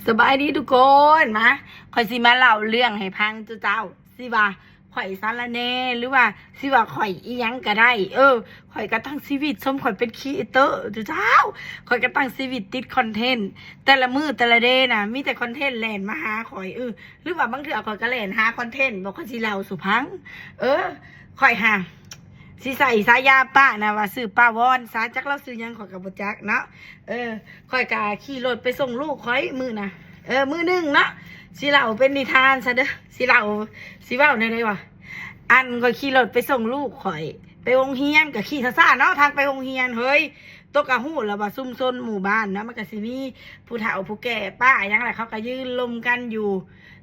ສະບາຍດີທຸກຄົນ ມາ ຂ້ອຍຊິມາເລົ່າເລື່ອງໃຫ້ຟັງ ເຈົ້າ ຊິວ່າຂ້ອຍສາລະແໜ່ ຫຼືວ່າຊິວ່າຂ້ອຍອີ່ຫຍັງກະໄດ້ ເອີ ຂ້ອຍກະຕັ້ງຊີວິດສົມຂ້ອຍເປັນຄຣີເອເຕີ ເຈົ້າ ຂ້ອຍກະຕັ້ງຊີວິດຕິດຄອນເທັນ ແຕ່ລະມື້ແຕ່ລະເດນະ ມີແຕ່ຄອນເທັນແລ່ນມາຫາຂ້ອຍ ເອີ ຫຼືວ່າບາງເທື່ອຂ້ອຍກະແລ່ນຫາຄອນເທັນ ບໍ່ ຂ້ອຍຊິເລົ່າສູ່ຟັງ ເອີ ຂ້ອຍຫາ ຊິໃສ່ສາຍາປ້ານະວ່າຊື່ປ້າວອນຊະ ຈັກລາວຊື່ຫຍັງຂ້ອຍກະບໍ່ຈັກເນາະ ເອີ ຂ້ອຍກະຂີ່ລົດໄປສົ່ງລູກຂ້ອຍມື້ນະ ເອີ ມື້ໜຶ່ງເນາະ ຊິເລົ່າເປັນນິທານຊະເດີ ຊິເລົ່າ ຊິເວົ້າແນວໃດວະ ອັນ ຂ້ອຍຂີ່ລົດໄປສົ່ງລູກຂ້ອຍໄປໂຮງຮຽນ ກະຂີ່ຊ້າໆເນາະ ທາງໄປໂຮງຮຽນ ເຮີ້ຍ ໂຕກະຮູ້ລະວ່າຊຸມຊົນໝູ່ບ້ານນະ ມັນກະຊິມີຜູ້ເຖົ້າຜູ້ແກ່ປ້າຫຍັງແຫຼະ ເຂົາກະຢືນລົມກັນຢູ່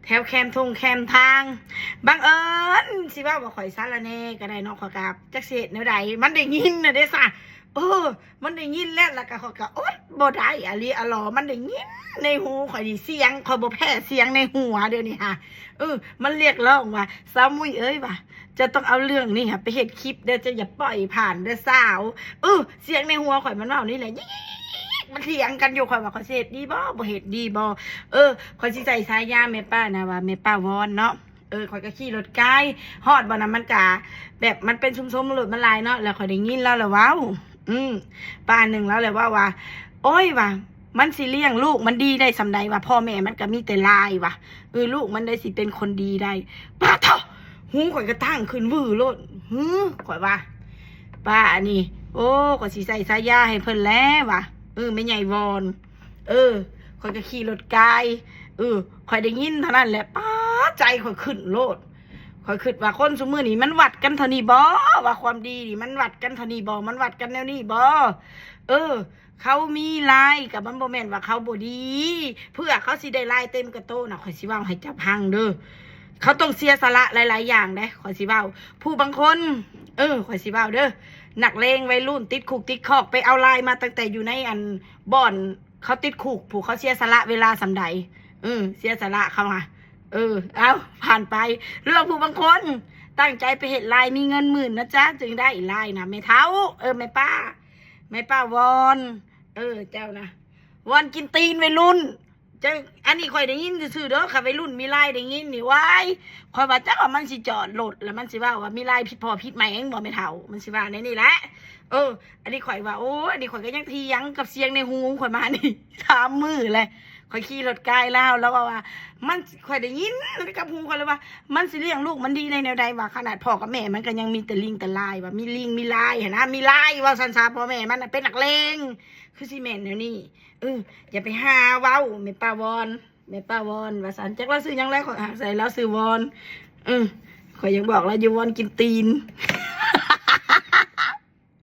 ແຖວແຄມທົ່ງແຄມທາງ ບັງເອີນຊິເວົ້າວ່າຂ້ອຍສາລະແໜ່ກະໄດ້ເນາະ ຂ້ອຍກະຈັກຊິເຮັດແນວໃດ ມັນໄດ້ຍິນນະເດຊະ ເອີ ມັນໄດ້ຍິນແລ້ວ ແລ້ວກະຂ້ອຍກະອົດບໍ່ໄດ້ ອາລີອາລໍ ມັນໄດ້ຍິນໃນຫູຂ້ອຍນີ້ ສຽງຂ້ອຍບໍ່ແພ້ສຽງໃນຫົວດຽວນີ້ຫາ ເອີ ມັນຮຽກຮ້ອງວ່າ ສາວມຸ້ຍເອີຍວ່າ ເຈົ້າຕ້ອງເອົາເລື່ອງນີ້ຫາໄປເຮັດຄລິບເດີ ເຈົ້າຢ່າປ່ອຍຜ່ານເດີສາວ ເອີ ສຽງໃນຫົວຂ້ອຍມັນເວົ້ານີ້ແຫຼະ ຍິກໆ ມັນຖຽງກັນຢູ່ ຂ້ອຍວ່າຂ້ອຍຊິເຮັດດີບໍ່ ບໍ່ເຮັດດີບໍ່ ເອີ ຂ້ອຍຊິໃສ່ສາຍາແມ່ປ້ານະວ່າແມ່ປ້າວອນເນາະ ເອີ ຂ້ອຍກະຂີ່ລົດກາຍ ຮອດບ່ອນນະ ມັນກະແບບມັນເປັນຊຸມຊົນ ລົດມັນຫຼາຍເນາະ ແລ້ວຂ້ອຍໄດ້ຍິນລາວລະເວົ້າ ອືມ ປ້າໜຶ່ງລາວລະເວົ້າວ່າ ໂອ້ຍວ່າ ມັນຊິລ້ຽງລູກມັນດີໄດ້ສ່ຳໃດວ່າ ພໍ່ແມ່ມັນກະມີແຕ່ລາຍວ່າ ເອີ ລູກມັນໄດ້ຊິເປັນຄົນດີໄດ້ ປາດໂທ້ ຫູຂ້ອຍກະຕັ້ງຂຶ້ນວືໂລດ ຫື ຂ້ອຍວ່າ ປ້າອັນນີ້ ໂອ້ ຂ້ອຍຊິໃສ່ສາຍາໃຫ້ເພິ່ນແລ້ວວ່າ ເອີ ແມ່ໃຫຍ່ວອນ ເອີ ຂ້ອຍກະຂີ່ລົດກາຍ ເອີ ຂ້ອຍໄດ້ຍິນເທົ່ານັ້ນແຫຼະ ປາດ ໃຈຂ້ອຍຂຶ້ນໂລດ ຂ້ອຍຄິດວ່າຄົນຊຸມື້ນີ້ມັນວັດກັນເທົ່ານີ້ບໍ່ ວ່າຄວາມດີນີ້ມັນວັດກັນເທົ່ານີ້ບໍ່ ມັນວັດກັນແນວນີ້ບໍ່ ເອີ ເຂົາມີລາຍກະມັນບໍ່ແມ່ນວ່າເຂົາບໍ່ດີ ເພື່ອເຂົາຊິໄດ້ລາຍເຕັມກະໂຕນະ ຂ້ອຍຊິເວົ້າໃຫ້ເຈົ້າຟັງເດີ ເຂົາຕ້ອງເສຍສະຫຼະຫຼາຍໆຢ່າງເດ້ ຂ້ອຍຊິເວົ້າ ຜູ້ບາງຄົນ ເອີ ຂ້ອຍຊິເວົ້າເດີ ນັກເລງໄວລຸ້ນຕິດຄຸກຕິດຄອກ ໄປເອົາລາຍມາຕັ້ງແຕ່ຢູ່ໃນອັນບ່ອນເຂົາຕິດຄຸກ ຜູ້ເຂົາເສຍສະຫຼະເວລາສ່ຳໃດ ເອີ ເສຍສະຫຼະເຂົາຫາ ເອີ ເອົາ ຜ່ານໄປ ຫຼືວ່າຜູ້ບາງຄົນຕັ້ງໃຈໄປເຮັດລາຍ ມີເງິນໝື່ນນະຈ໊ະ ຈຶ່ງໄດ້ລາຍນະ ແມ່ເຖົ້າ ເອີ ແມ່ປ້າ ແມ່ປ້າວອນ ເອີ ເຈົ້ານະ ວອນກິນຕີນໄວລຸ້ນ ເຈົ້າ ອັນນີ້ຂ້ອຍໄດ້ຍິນຊື່ໆເດີ ຄັນໄວລຸ້ນມີລາຍໄດ້ຍິນນີ້ ວ້າຍ ຂ້ອຍວ່າຈັກວ່າມັນຊິຈອດລົດ ແລ້ວມັນຊິເວົ້າວ່າມີລາຍຜິດພໍ່ຜິດແມ່ຫຍັງບໍ່ແມ່ເຖົ້າ ມັນຊິວ່າແນວນີ້ແຫຼະ ເອີ ອັນນີ້ຂ້ອຍວ່າ ໂອ້ຍ ອັນນີ້ຂ້ອຍກະຍັງຖຽງກັບສຽງໃນຫູຂ້ອຍມານີ້ ສາມມື້ແຫຼະ ຂ້ອຍຂີ່ລົດກາຍລາວ ລາວເວົ້າວ່າ ມັນ ຂ້ອຍໄດ້ຍິນກັບຫູຂ້ອຍເລີຍວ່າ ມັນຊິລ້ຽງລູກມັນດີໄດ້ແນວໃດວ່າ ຂະໜາດພໍ່ກັບແມ່ມັນກະຍັງມີແຕ່ລີງແຕ່ລາຍວ່າ ມີລີງມີລາຍຫັ້ນນະ ມີລາຍວ່າຊັ້ນຊະ ພໍ່ແມ່ມັນນະເປັນນັກເລງ ຄືຊິແມ່ນແນວນີ້ ເອີ ຢ່າໄປຫາເວົ້າ ແມ່ປ້າວອນ ແມ່ປ້າວອນວ່າຊັ້ນ ຈັກລາວຊື່ຫຍັງແຫຼະ ຂ້ອຍຫາກໃສ່ລາວຊື່ວອນ ເອີ ຂ້ອຍຢາກບອກລາວຢູ່ ວອນກິນຕີນ